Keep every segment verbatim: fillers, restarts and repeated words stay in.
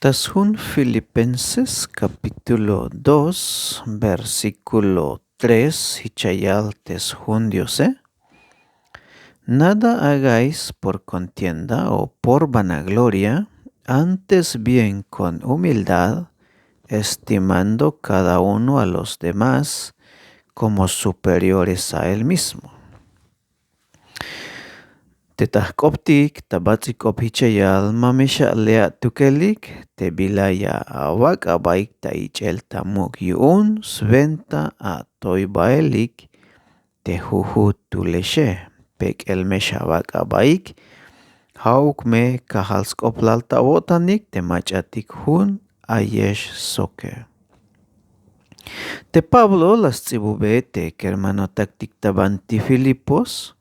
Ta sjun Filipenses capítulo dos, versículo tres, jich ya yal te sjun Diose: Nada hagáis por contienda o por vanagloria, antes bien con humildad, estimando cada uno a los demás como superiores a él mismo. Te ta jk'optik ta bats'il k'op jich ya yal: ma me xale'a' tukelik te bila ya awak' abaik ta ich'el ta muk' yu'un swenta atoy baelik te jujut tulexe. Pek'el me xawak' abaik, ja'uk me kajal sk'oplal ta awo'tanik te mach'atik jun ayex soke. Te Pablo la sts'ibube te kermanotaktik ta banti Filipos,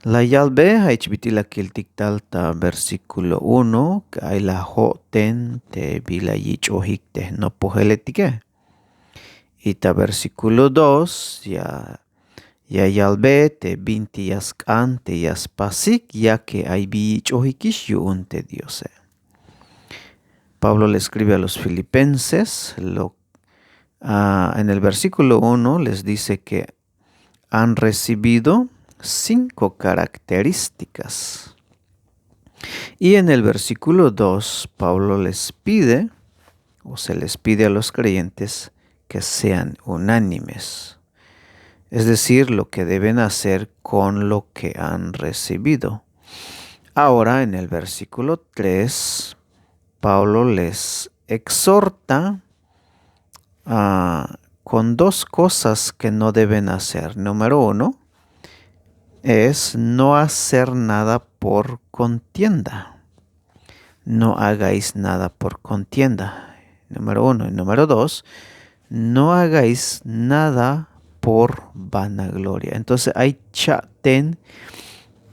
la yalbe, ja' jich bit'il la kiltik tal ta versículo uno, que ay la jo'ten te bila yich'ojik te jnopojeletike. Y ta versículo dos ya ya yalbe te binti ya sk'an te ya spasik, ya que ay bi yich'ojikix yu'un te Diose. Pablo le escribe a los filipenses, lo, ah, en el versículo uno les dice que han recibido cinco características. Y en el versículo dos, Pablo les pide, o se les pide a los creyentes, que sean unánimes, es decir, lo que deben hacer con lo que han recibido. Ahora, en el versículo tres, Pablo les exhorta, ah, con dos cosas que no deben hacer. Número uno es no hacer nada por contienda. No hagáis nada por contienda. Número uno. Y número dos, no hagáis nada por vanagloria. Entonces, ay cha'ten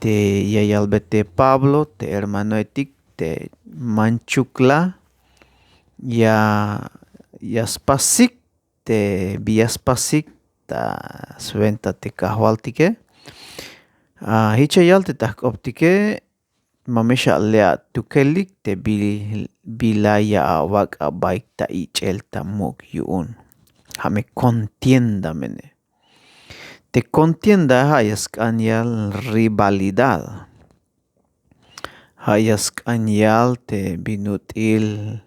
te ya yalbe te Pablo te hermanoetik te manchuk la ya ya spasik te bi ya spasik ta swenta te kajwaltike. Ah, jich ya yal te ta jk'optike: ma me xale'a' tukelik te bi bila ya awak' abaik ta ich'el ta muk' yu'un. Ja' me contienda mene. Te contienda ja' ya sk'an yal rivalidad. Ja' ya sk'an yal te bin ut'il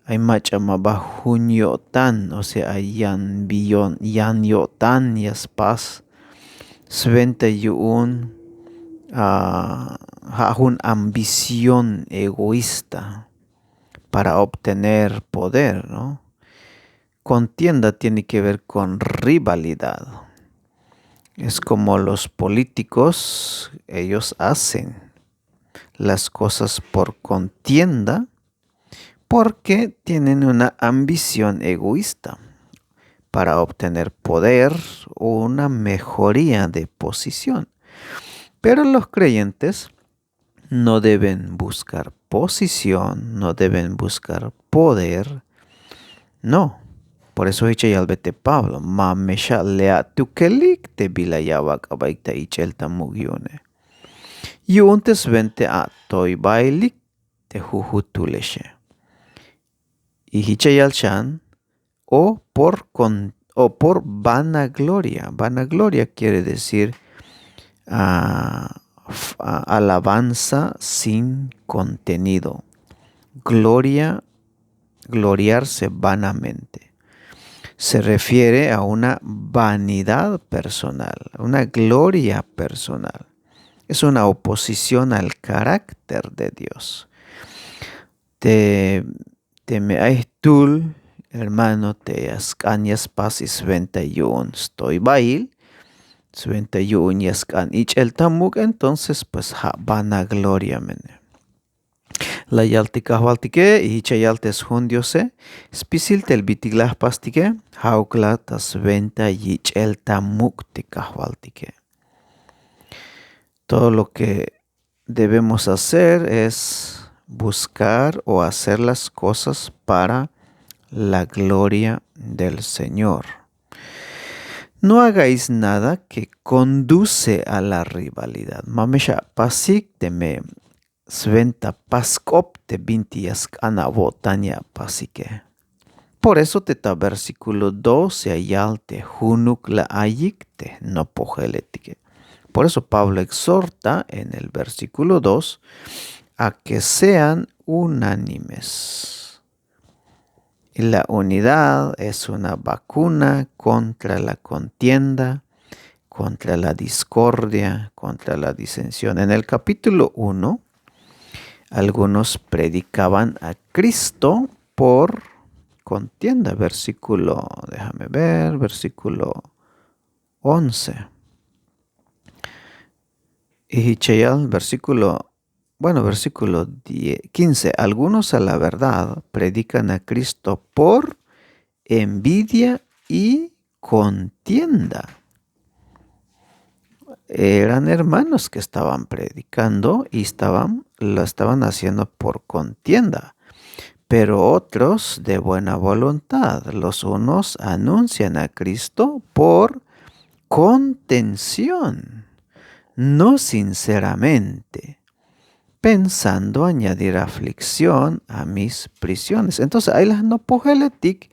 ay mach'a ma ba jun yo'tan, o sea, ay yan bi yo'tan, yan yo'tan ya spas swenta yu'un, ah, ja' jun ambición egoísta para obtener poder, ¿no? Contienda tiene que ver con rivalidad. Es como los políticos, ellos hacen las cosas por contienda porque tienen una ambición egoísta para obtener poder o una mejoría de posición. Pero los creyentes no deben buscar posición, no deben buscar poder. No. Por eso jich ya yalbe te Pablo: ma me xale'a' tukelik te bila ya awak' abaik ta ich'el ta muk' yu'une. Yu'un te swenta atoy baelik te jujut tulexe. Y jich ya yal xan, o por con, o por vanagloria. Vanagloria quiere decir, ah, f-, ah, alabanza sin contenido. Gloria, gloriarse vanamente. Se refiere a una vanidad personal, una gloria personal. Es una oposición al carácter de Dios. Te, teme ay jtul hermano te ya sk'an ya spas swenta yu'un stoybail, swenta yu'un ya sk'an ich'el ta muk', entonces pues ja' vanagloria mene. La yal te kajwaltike y jich ya yal te sjun Diose: spisil tel bit'il la jpastike, ja'uk la ta swenta yich'el ta muk' te kajwaltike. Todo lo que debemos hacer es buscar o hacer las cosas para la gloria del Señor. No hagáis nada que conduce a la rivalidad. Ma me xapasik teme swenta pas sk'op te bintik ya sk'an awo'tan ya apasike. Por eso te ta versíkulo dos ya yal te junuk la ayik te jnopojeletike. Por eso Pablo exhorta en el versíkulo dos a ke sean unánimes. La unidad es una vakuna kontra la kontienda, kontra la diskordia, kontra la disension. En el kapítulo uno, algunos predikavan a Kristo por kontienda, versíkulo, dejame ver, versíkulo onse. Y hich ya yal versíkulo, bueno, versíkulo diez, kinse, algunos a la verdad predikan a Kristo por envidia y kontienda. Eran hermanos ke estavan predikando i estavan, lo estavan aziendo por kontienda. Pero otros de buena voluntad, los unos anunsian a Kristo por kontension, no sinseramente, pensando anyadir afliksion a mis prisiones. Entonces ay la jnopojeletik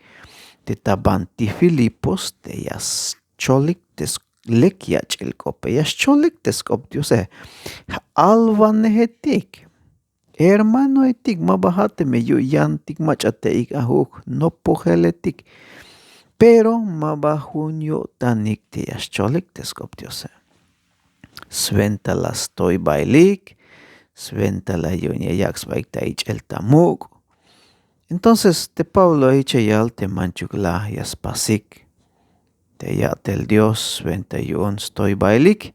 te ta banti Filipos te ya scholik te lek yach'il k'ope, ya scholik te sk'op Diose. Alwanejetik, hermanoetik, ma ba ja' teme yu' yantik mach'a te ik ajuk, jnopojeletik. Pero ma ba jun yo'tanik te ya scholik te sk'op Diose. Swenta la stoybailik, swenta la yu'un ya yak' sbaik ta ich'el ta muk'. Entonces te Pablo hich ya yal te manchuk la ya spasik te ya'tel Dios swenta yu'un stoybailik,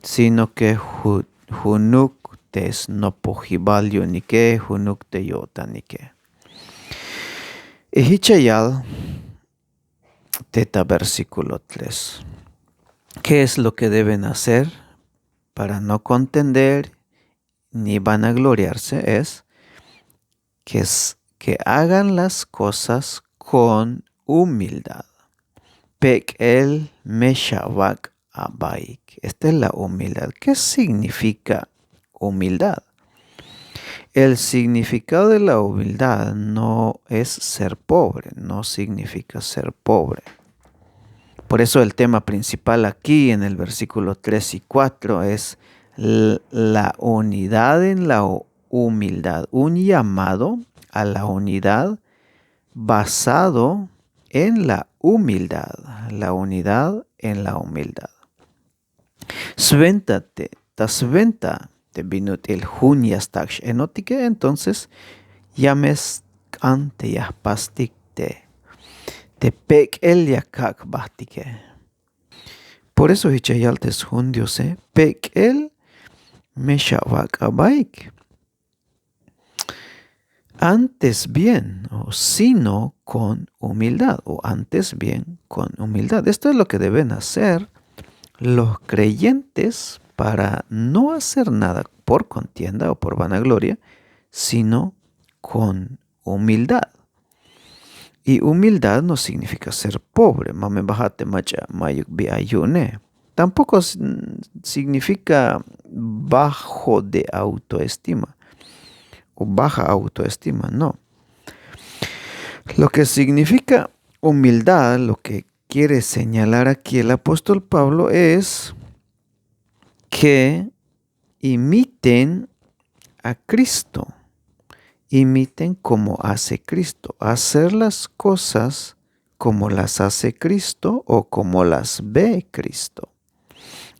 sino ke junuk te snopojibal yu'unike, junuk te yo'tanike. Y hich ya yal te ta versíkulo tres. ¿Qué es lo que deben hacer para no contender ni vanagloriarse? Es que, s- que hagan las cosas con humildad. Pek'el me xawak' abaik. Esta es la humildad. ¿Qué significa humildad? El significado de la humildad no es ser pobre, no significa ser pobre. Por eso el tema principal aquí en el versículo tres y cuatro es l- la unidad en la hu- humildad, un llamado a la unidad basado en la humildad, la unidad en la humildad. Swenta te, ta swenta te bin ut'il jun ya stak' x-enotike, entonces ya me sk'an te ya jpastik te, te pek'el ya kak' jbahtike. Por eso hich ya yal te sjun Diose, pek'el me xawak' abaik. Antes bien, o sino con humildad, o antes bien con humildad. Esto es lo que deben hacer los creyentes para no hacer nada por contienda o por vanagloria, sino con humildad. Y humildad no significa ser pobre. Ma me ba ja' te mach'a mayuk bi ayu'une. Tampoco s- significa bajo de autoestima o baja autoestima, no. Lo que significa humildad, lo que quiere señalar aquí el apóstol Pablo es que imiten a Cristo. Imiten como hace Cristo. Hacer las cosas como las hace Cristo o como las ve Cristo.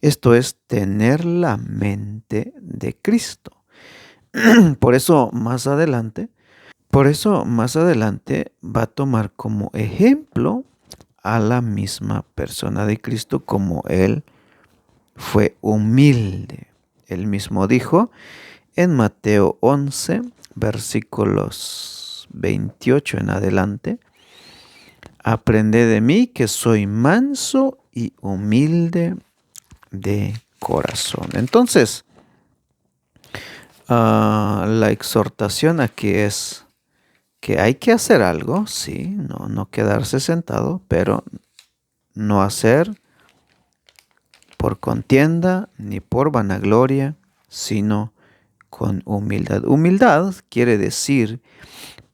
Esto es tener la mente de Cristo. Por eso más adelante, por eso más adelante va a tomar como ejemplo a la misma persona de Cristo, como él fue humilde. Él mismo dijo en Mateo once, versículos veintiocho en adelante: "Aprended de mí, que soy manso y humilde de corazón". Entonces, ah, la exhortación aquí es que hay que hacer algo, sí, no, no quedarse sentado, pero no hacer por contienda ni por vanagloria, sino con humildad. Humildad quiere decir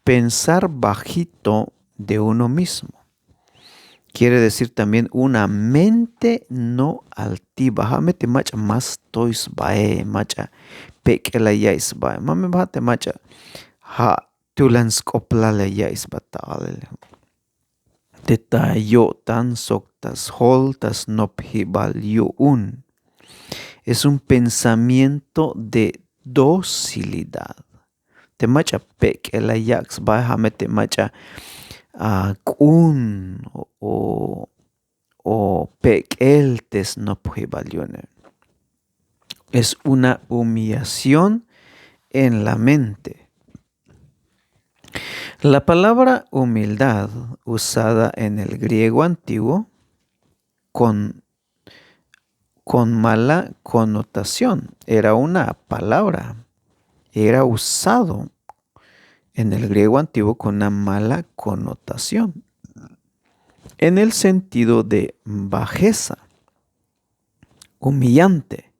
pensar bajito de uno mismo. Quiere decir también una mente no altiva. Ja' me te mach'a ma stoy sbae, mach'a pek'el la ya'iy sbae. Ma me ba ja' te mach'a ja' tulan sk'oplal la ya'iy sba ta alel. Te ta yo'tan sok ta sjol ta snopjibal yu'un. Es un pensamiento de docilidad. Te mach'a pek'el la yak' sba, ja' me te mach'a, ah, k'un o, o pek'el te snopjibal yu'une. Es una humillación en la mente. La palabra humildad usada en el griego antiguo con, con mala connotación era una palabra, era usado en el griego antiguo con una mala connotación, en el sentido de bajeza, humillante.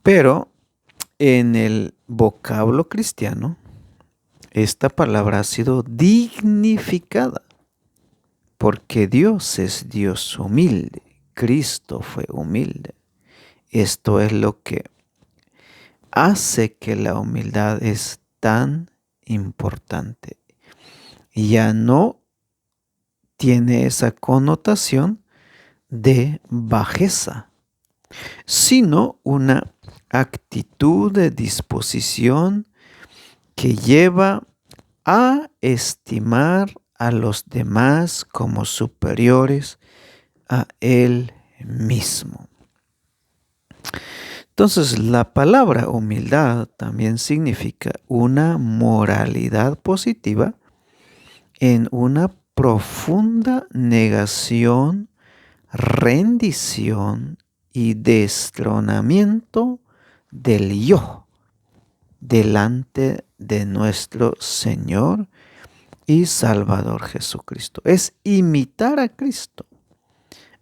Pero en el vocablo cristiano, esta palabra ha sido dignificada, porque Dios es Dios humilde, Cristo fue humilde. Esto es lo que hace que la humildad es tan importante. Ya no tiene esa connotación de bajeza, sino una actitud de disposición que lleva a estimar a los demás como superiores a él mismo. Entonces, la palabra humildad también significa una moralidad positiva en una profunda negación, rendición y destronamiento del yo delante de nuestro Señor y Salvador Jesucristo. Es imitar a Cristo.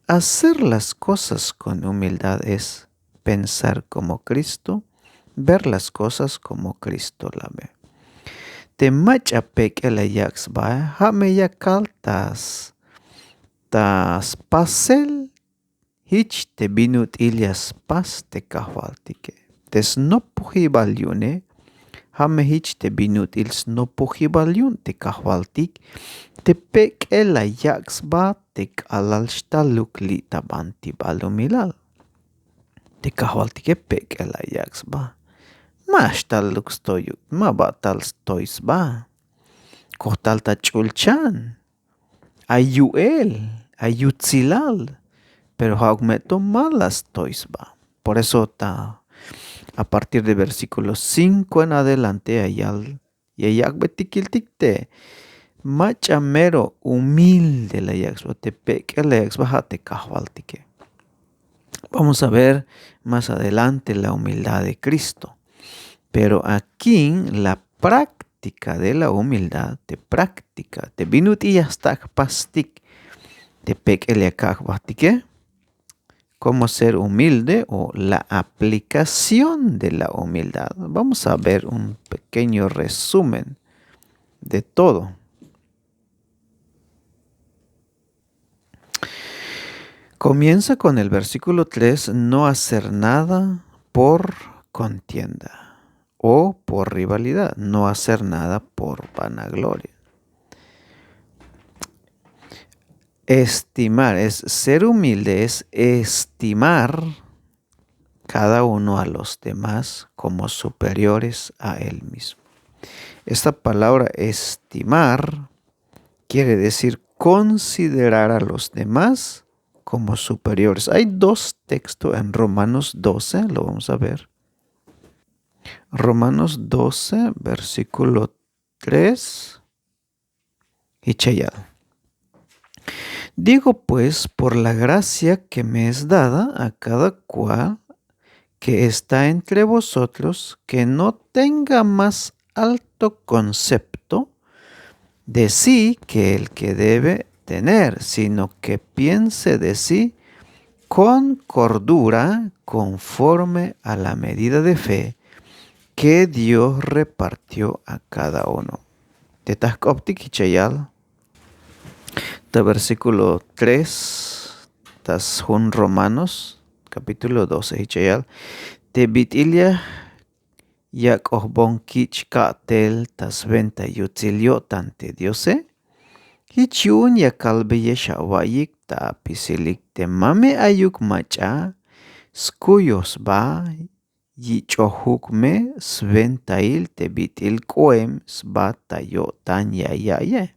Hacer las cosas con humildad es pensar como Cristo, ver las cosas como Cristo la ve. Te mach'a pek'el la yak' sba, ja' me ya kal ta s-, ta spasel jich te bin ut'il ya spas te Kajwaltike. Te snopojibal yu'une, ja' me jich te bin ut'il snopojibal yu'un te Kajwaltik, te pek'el la yak' sba te k'alal xtaluk li' ta banti balumilal. Te Kajwaltike pek'el la yak' sba. Ma xtaluk stoyuk, ma ba tal stoy sba. Koj tal ta ch'ulchan. Ay yu'el, ay yutsilal, pero ja'uk me to ma la stoy sba. Por eso ta, a partir de versículo cinco en adelante, ya yal, ya yak'betik kiltik te mach'a mero humilde la yak' sba, te pek'el la yak' sba, ja' te Kajwaltike. Vamos a ver más adelante la humildad de Cristo. Pero aquí la práctica de la humildad, te práctica, te bin ut'il ya sta' jpastik te pek'el ya kak' jbajtike, cómo ser humilde o la aplicación de la humildad. Vamos a ver un pequeño resumen de todo. Comienza con el versículo tres: no hacer nada por contienda o por rivalidad, no hacer nada por vanagloria. Estimar, es ser humilde, es estimar cada uno a los demás como superiores a él mismo. Esta palabra estimar quiere decir considerar a los demás como superiores. Hay dos textos en Romanos doce, lo vamos a ver. Romanos doce, versículo tres. Hichayal. Digo, pues, por la gracia que me es dada a cada cual que está entre vosotros, que no tenga más alto concepto de sí que el que debe tener, sino que piense de sí con cordura, conforme a la medida de fe que Dios repartió a cada uno. Te ta jk'optik jich ya yal ta versículo tres, ta sjun Romanos capítulo doce, jich ya yal: te bit'il ya yak'ojbon kich' ka'tel ta swenta yutsil yo'tan te Diose, jich yu'un ya kalbeyex awa'iyik ta apisilik te ma me ayuk mach'a skuyoj sba, yich'ojuk me swentail te bit'il k'oem sba ta yo'tan ya ya'iye.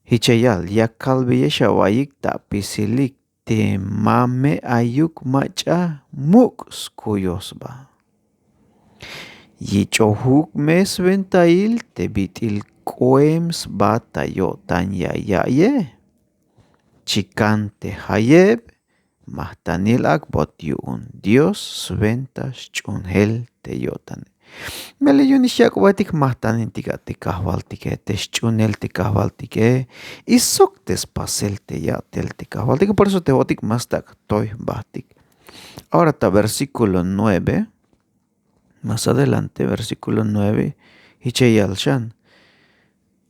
Jich ya yal: ya kalbeyex awa'iyik ta apisilik te ma me ayuk mach'a muk' skuyoj sba. Yich'ojuk me swentail te bit'il k'oem sba ta yo'tan ya ya'iye. Chikan te jayeb, majtanil ak'bot yu'un Dios swenta xch'uunjel te yo'tane. Melel yu'un ix yak'beytik jmajtanintik a te Kajwaltike, te xch'uunel te Kajwaltike, y sok te spasel te ya'tel te Kajwaltike. Por eso te jo'otik ma stak' toy jbajtik. Ahora ta versículo nueve, más adelante, versículo nueve, jich ya yal xan.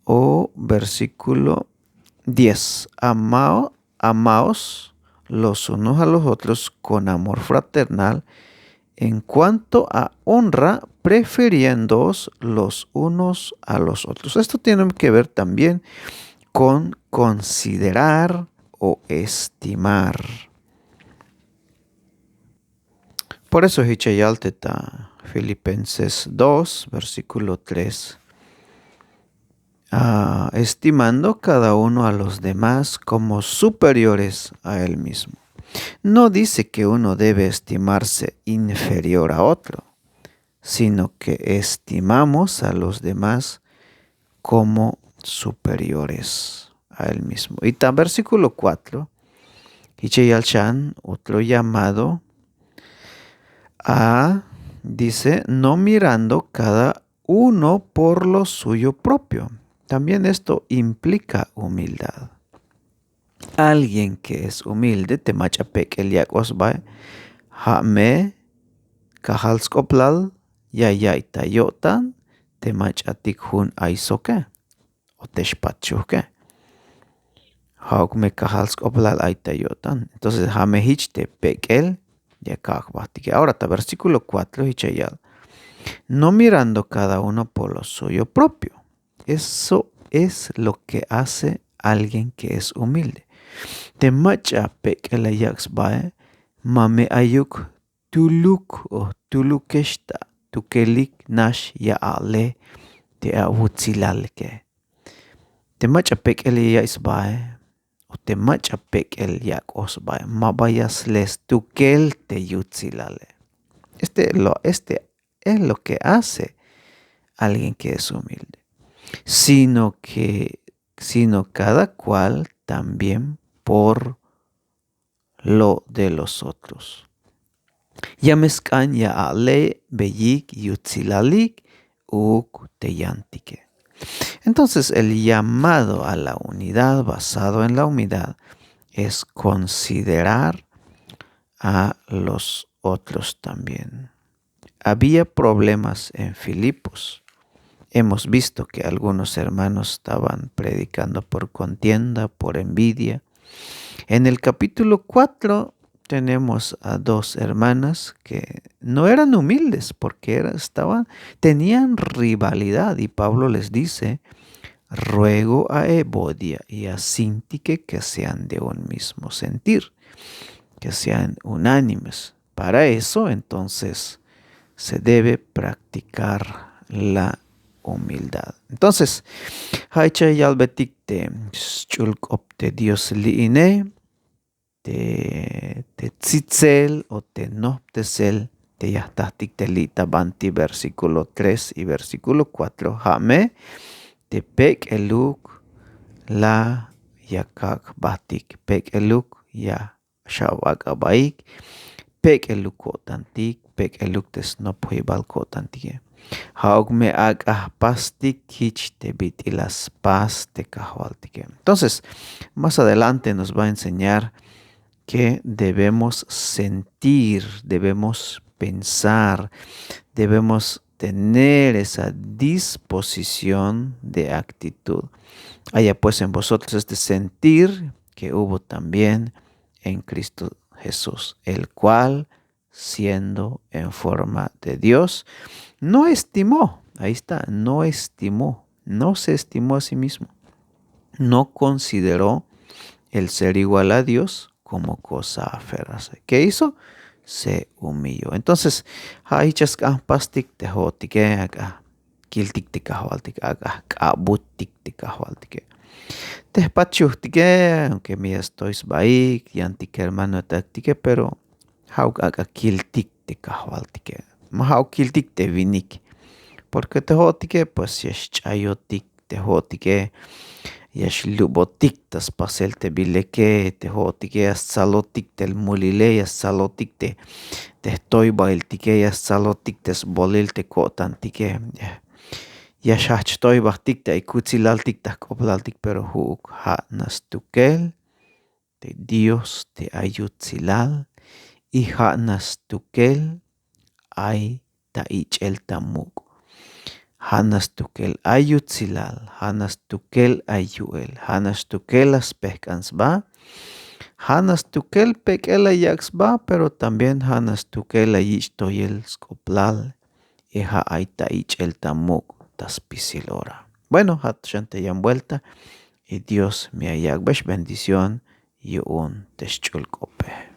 O versículo diez: Amao-, amaos los unos a los otros con amor fraternal, en cuanto a honra, prefiriéndoos los unos a los otros. Esto tiene que ver también con considerar o estimar. Por eso jich ya yal te ta Filipenses dos, versículo tres: ah, estimando cada uno a los demás como superiores a él mismo. No dice que uno debe estimarse inferior a otro, sino que estimamos a los demás como superiores a él mismo. Y ta versículo cuatro, jich ya yal xan, otro llamado a, dice, no mirando cada uno por lo suyo propio. También esto implica humildad. Alguien que es humilde, te mach'a pek'el yak'oj sbae, ja' me kajal sk'oplal ya ya'iy ta yo'tan te mach'atik jun ay soke o te xpatxujke. Ja'uk me kajal sk'oplal ay ta yo'tan. Entonces ja' me jich te pek'el ya kak' jbajtike. Ahora ta versículo cuatro jich ya yal: no mirando cada uno por lo suyo propio. Eso es lo que hace alguien que es humilde. Te mach'a pek'el la yak' sbae, ma me ayuk jtuluk o jtulukex ta jtukelik nax ya a'lej te awutsilalike. Te mach'a pek'el ya ya'iy sbae o te mach'a pek'el yak'oj sbae, ma ba ya sle stukel te yutsilale. Este lo, este es lo que hace alguien que es humilde, sino que, sino cada cual también por lo de los otros. Ya me sk'an ya a'lejbeyik yutsilalik uuk te yantike. Entonces, el llamado a la unidad basado en la humildad es considerar a los otros también. Había problemas en Filipos. Hemos visto que algunos hermanos estaban predicando por contienda, por envidia. En el capítulo cuatro tenemos a dos hermanas que no eran humildes porque era-, estaban, tenían rivalidad, y Pablo les dice: "Ruego a Evodia y a Sintique que sean de un mismo sentir, que sean unánimes". Para eso, entonces, se debe practicar la humildad. Entonces, ja' ich'a yalbetik te sch'ul k'op te Dios li'ine, te, te tsitsel o te nojptesel te ya jtatik te li' ta banti versículo tres y versículo cuatro, ja' me te pek'eluk la ya kak' jbatik, pek'eluk ya xaw ak'abaik, pek'eluk ko'tantik, pek'eluk te snopjoybal ko'tantike. Ja'uk me ak'a jpastik jich te bit'il la spas te Kajwaltike. Entonces, más adelante nos va a enseñar que debemos sentir, debemos pensar, debemos tener esa disposición de actitud. Haya pues en vosotros este sentir que hubo también en Cristo Jesús, el cual, siendo en forma de Dios, no estimó, ahí está, no estimó, no se estimó a sí mismo, no consideró el ser igual a Dios como cosa a aferrarse. ¿Qué hizo? Se humilló. Entonces, ha ichas k'an pastik te jo'otike, ak'a kiltik te kajwaltik, ak'a k'abutik te kajwaltike. Te jpatxujtike, aunque me ya estoy sbaik, yantik hermanotaktike, pero ja'uk ak'a kiltik te kajwaltike. Ma ja'uk kiltik te winik, porque te jo'otike pues ya xch'ayotik, te jo'otike ya xlubotik ta spasel te bileke, te jo'otike ya stsalotik te mulile, ya stsalotik te te jtoybailtike, ya stsalotik te sbolil te ko'tantike, ya xjajch toybajtik te ay kutsilaltik ta jk'oplaltik, pero ju'uk ja' nax stukel te Dios te ay yutsilal, y ja' nax stukel ay ta ich'el ta muk'. Ja' nax stukel ay yutsilal, ja' nax stukel ay yu'el, ja' nax stukel la spejk'an sba, ja' nax stukel pek'el la yak' sba, pero también ja' nax stukel la yich' toyel sk'oplal, y ja' ay ta ich'el ta muk' ta spisil ora. Bueno, ja' to xan te yan vuelta, y Dios me ya yak'bex bendición yu'un te xch'ul k'ope.